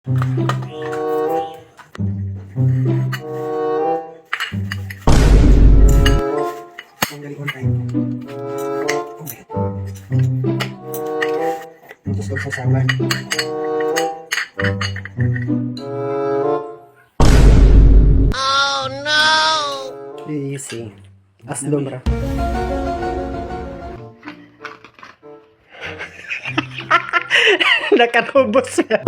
Ang galing on time. Oh my God. Ang Diyos ko sa sawan. Oh no! Easy. Aslom ra. Nakarubos siya.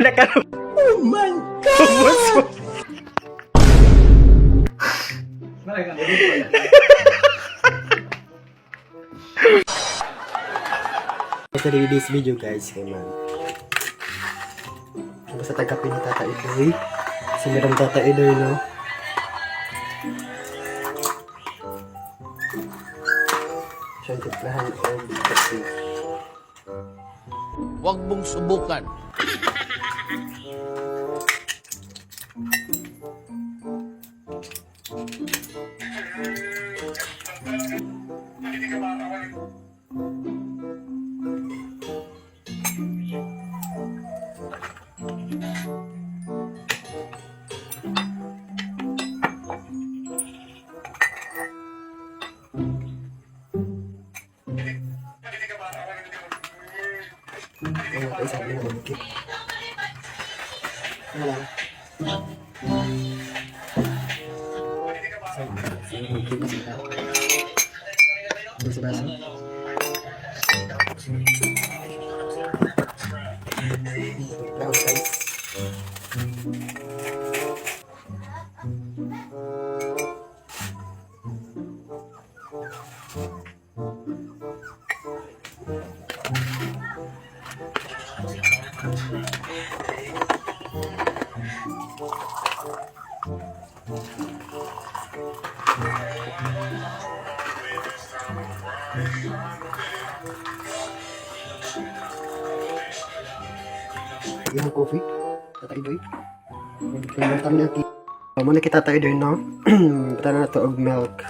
Nakarubos. Oh my God! Ubos. For today's video, guys, kay man. Basta tagapin ni Tata Idoy. Si Madam Tata Idoy, no? Siya ang timplahan og kape. Huwag mong subukan. Ang mga isa na magkit. Ano lang? So, magkit na sila. Ano sa baso? Brown, guys. Yung coffee. Tata Idoy. Magkailangan na natin. Muna kita, Tata Idoy, no? Bata na to og milk.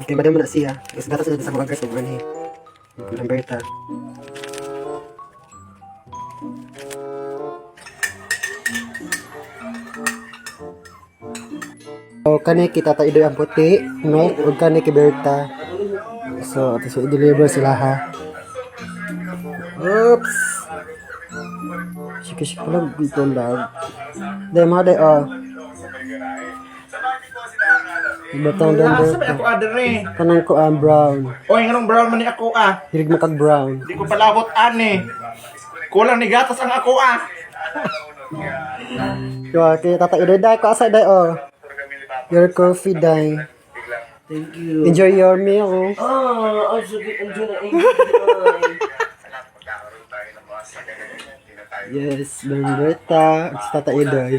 Okay, madam na siya. Kasi gatas na sa mga guys, og ano eh. Lamberta. O, kani kita Tata Idoy ang puti, milk, ug kani kay Berta. So, ato so, i-deliver sila ha. Oops! Sige, sige lang dito lang. Dahil mga dahil, oh. Batang Asa dan ba ako adere? Kanang ko ang brown. Oy, nganong brown man ni ako ah. Hilig mo kag brown. Di ko palabot ani. Kulang ni gatas ang ako ah. Yo, kaya Tata Idoy, dahil ko asa dahil, oh. Your coffee, dahil. Thank you. Enjoy your meal. Oh, oh, so good. Enjoy na enjoy. Yes, Lamberta. At si Tata Idoy.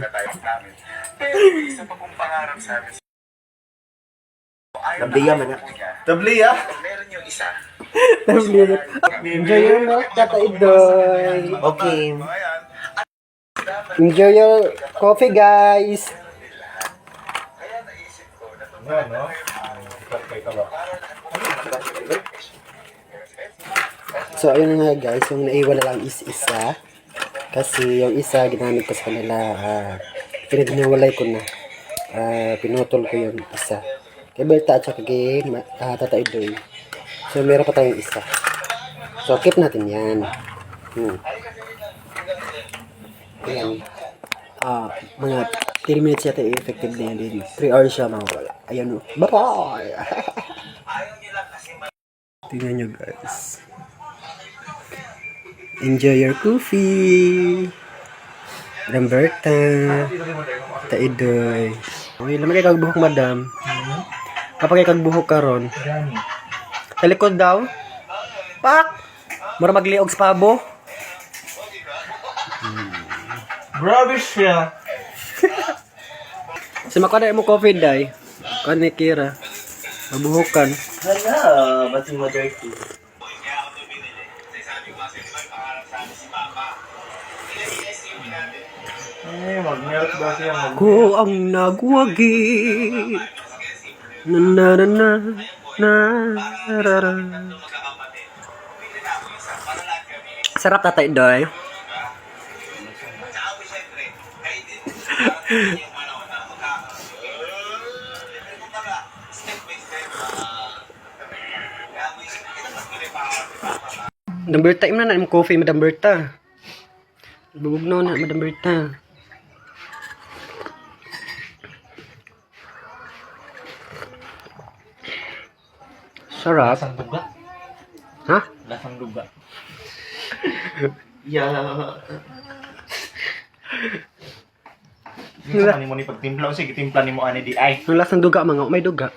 Lambiya man na. Tabliya. Enjoy your milk, Tata Idoy. Okay. Enjoy your coffee, guys. So, ayun na nga, guys. Yung naiwan na lang is isa. Kasi yung isa, ginamit ko sa kanila. Pinagniwalay ko na. Pinutol ko yung isa. Kay Berta at saka kay Tata Idoy. So, meron pa tayong isa. So, keep natin yan. Ayan. Mga 3 minutes yata yung effective na yan. 3 hours siya mawala. Ayan o. Bye-bye! Tingnan nyo, guys. Enjoy your coffee! Lamberta. Taidoy. Uy, lamay kay kag buhok, madam. Kapag kay kag buhok karon. Sa likod daw. Pak! Mura magliog sa pabo. Grabe siya. So makuha na mo coffee, day. Kuha ni Kira. Mabuhukan. Hala, ba't yung dirty? Eh, mag-melt ba siya? Mag Ko ang nagwagi. Na na na na na ra, ra. Sarap, Tatay Doy. Madam Berta, ima na na imong coffee, Madam Berta. Bubugno na, Madam Berta. Sarap. Lasang duga. Ha? Lasang duga. Yeah. Minsan ni mo ni pagtimpla o sige timpla nimo ani di ay. Ang lasang duga mga, may duga.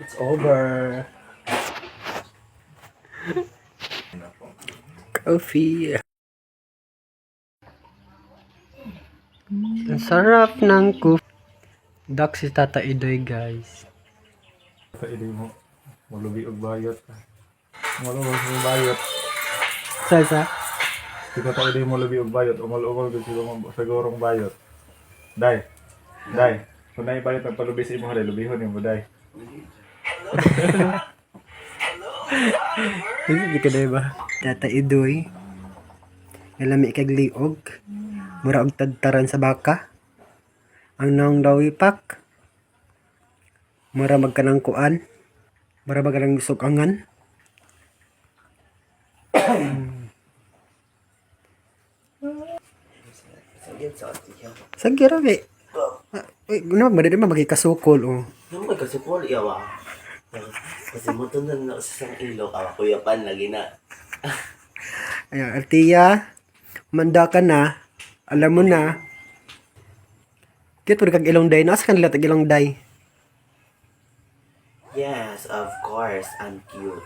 It's over. Coffee. Ang sarap ng coffee. Duck si Tata Idoy, guys. Sa ili mo mulubi og bayot. Mulubi og bayot. Sa sa? Kita ta ili mo lubi og bayot, umol-umol gud siguro sa gorong bayot. Dai. Dai. Kung naay bayot ang palubi sa imo dai, lubihon nimo dai. Hindi ka na ba? Tata Idoy. Nalami kag liog. Mura og tadtaran sa baka. Ang naong daw ipak. Mura magkanang kuan. Mura magkanang sukangan. Sagit sa ati siya. Sige ra be. Ah, uy, no, madali man magikasukol oh. Yung may kasukol, iyawa. Kasi mo to na sa isang ilok, awa kuya pan lagi na. Ayan, Artia, manda ka na. Alam mo na. Cute po kag ilong day. Nasa kanila tag ilong day. Yes, of course, I'm cute.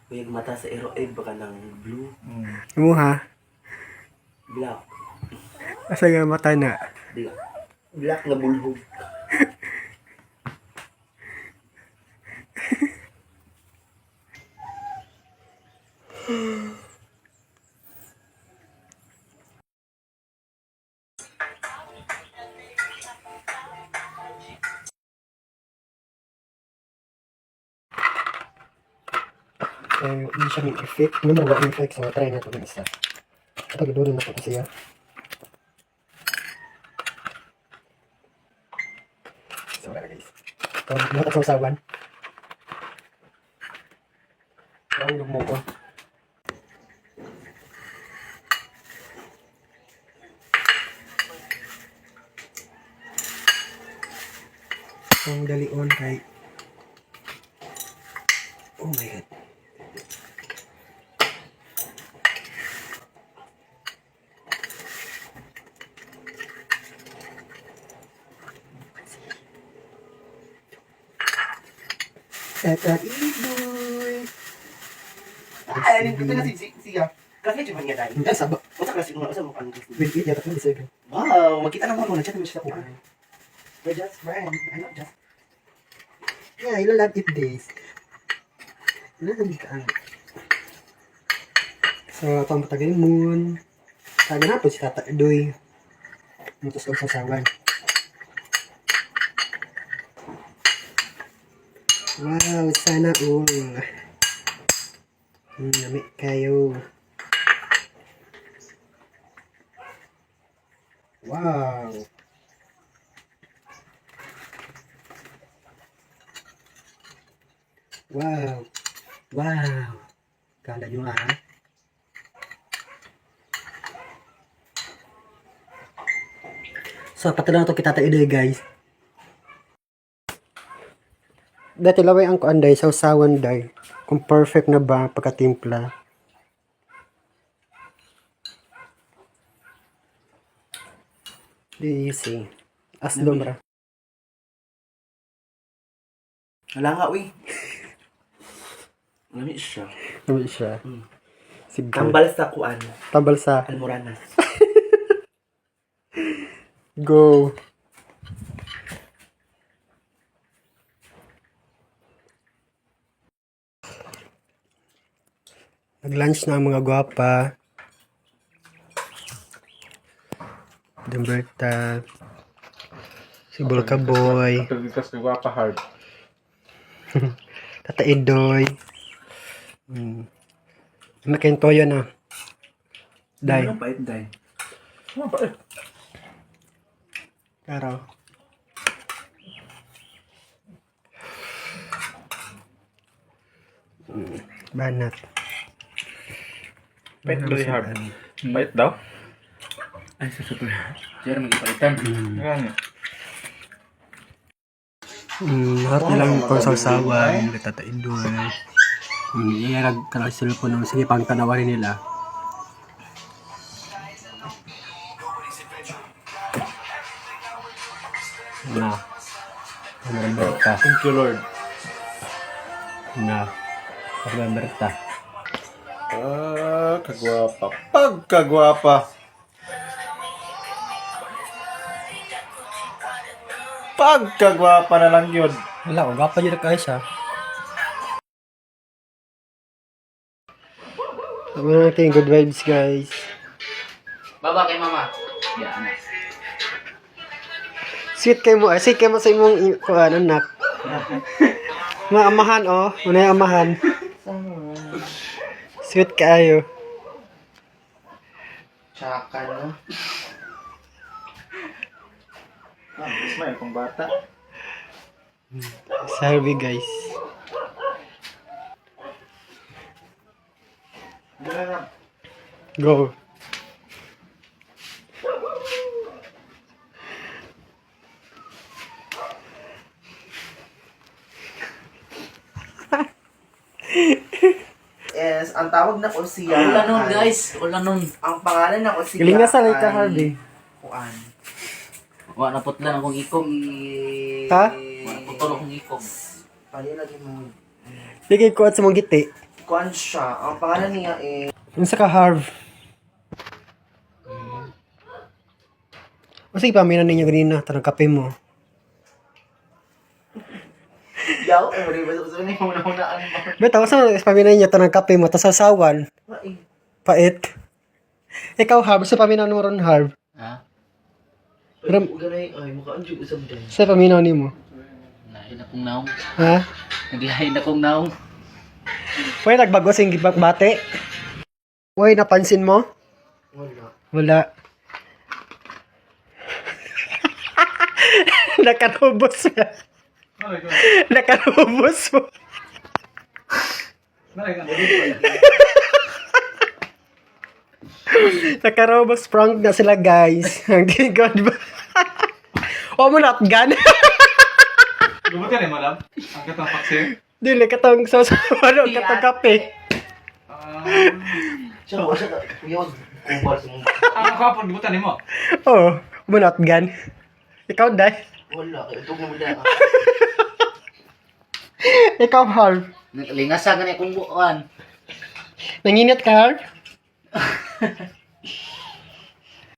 Kuyag mata sa ero, eh, baka ng blue, Imo ha? black, Asa nga mata na? black. Black na bulhog. Eh, hindi siya may effect. May mga effect. So, try natin ng isa. Kapag dulo na po kasi yan. So, wala na guys. So, lahat sa usawan. Ang lumuko. Ang dalion kay. Oh my God. Tata Iboy. Ay, dito na si siya. Classmate man nga tayo. Ay, saba. Unsa klase mo? Unsa mo kang classmate? Wait, wait, yata ko seven. Wow, magkita na mo mo chat mo siya ko. We're just friends. I'm not just. Yeah, I love it days. Love ka ang. So, ito ang patagay moon. Taga na po si Tata Idoy. Mutos og sasawan. Wow, sana all. Nami kayo. Wow. Wow. Wow. Kala nyo ah. So, patuloy na ito kita tayo guys. Dati laway ang kuan day, sausawan day. Kung perfect na ba pagkatimpla. Do you see? Aslom ra. Wala nga, uy. Lami siya. Ano siya? Sige. Tambal sa kuan. Tambal sa. Almoranas. Go. Nag-lunch na ang mga gwapa. Dumberta. Si Bulka Boy. Pagkas ni Gwapa hard. Tata Idoy. Ano kayong toyo na? Day. Ano pait, day? Ano pa eh? Karo. Banat. Pait daw hard. Pait daw? Ay, sa super. Sir, magipalitan. Ano? Harap na lang pang sausawan, Tata Idoy. Iyarag ka lang cellphone. Sige, pang tanawarin nila. Na. Ano Berta? Thank you, Lord. Na. Ano Berta? Ah, kagwapa. Pagkagwapa. Pagkagwapa na lang yun. Wala, kung gapa yun guys ha. Tama na natin good vibes, guys. Baba kay mama. Yan. Sweet kay mo, ay sweet kay mo sa imong kuan anak. Mga amahan oh, una yung amahan. Sweet kaayo. Tsaka, no? Ah, Ismail, kung bata. Sorry, guys. Go. Yes, ang tawag na ko siya. Wala nun, guys. Wala nun. Ang pangalan na ko siya. Galing na sa ka, ay- Harvey. Kuan. Wala na putlan akong ikog. Si... Ha? Wala putol akong ikog. Pali lagi mo. Sige, kuat sa mong giti. Kuan siya. Ang pangalan niya eh. Unsa ka, Harv? O sige, paminan ninyo ganina. Tanang kape mo. Yaw, eh, wala ba sa ni una-unaan mo. Beta, unsa man paminan ninyo tanang kape mo tas sasawan. Ay, Pait. Ikaw, Harv, sa paminaw mo ron, Harv? Ha? Ganay, ay, mukha ang usab din. Sa paminaw nimo? Lain akong naong. Ha? Naglain akong naong. Uy, nagbago sa gibak bate. Uy, napansin mo? Wala. Wala. Nakarubos mo. Nakarubos mo. Nakarubos prank na sila, guys. Ang God ba? O mo not gun. Gumutin eh, madam. Ang katang paksi. Dili katong sa ano, katong kape. Siya, wala siya. Yaw, kubal sa mong. Ang kapon, gumutin mo. Oh, mo not gun. Ikaw, Day. Wala, kaya itog na mo dahil. Ikaw, Harv. Naglingasan ka na akong buwan. Nanginit ka, Harv?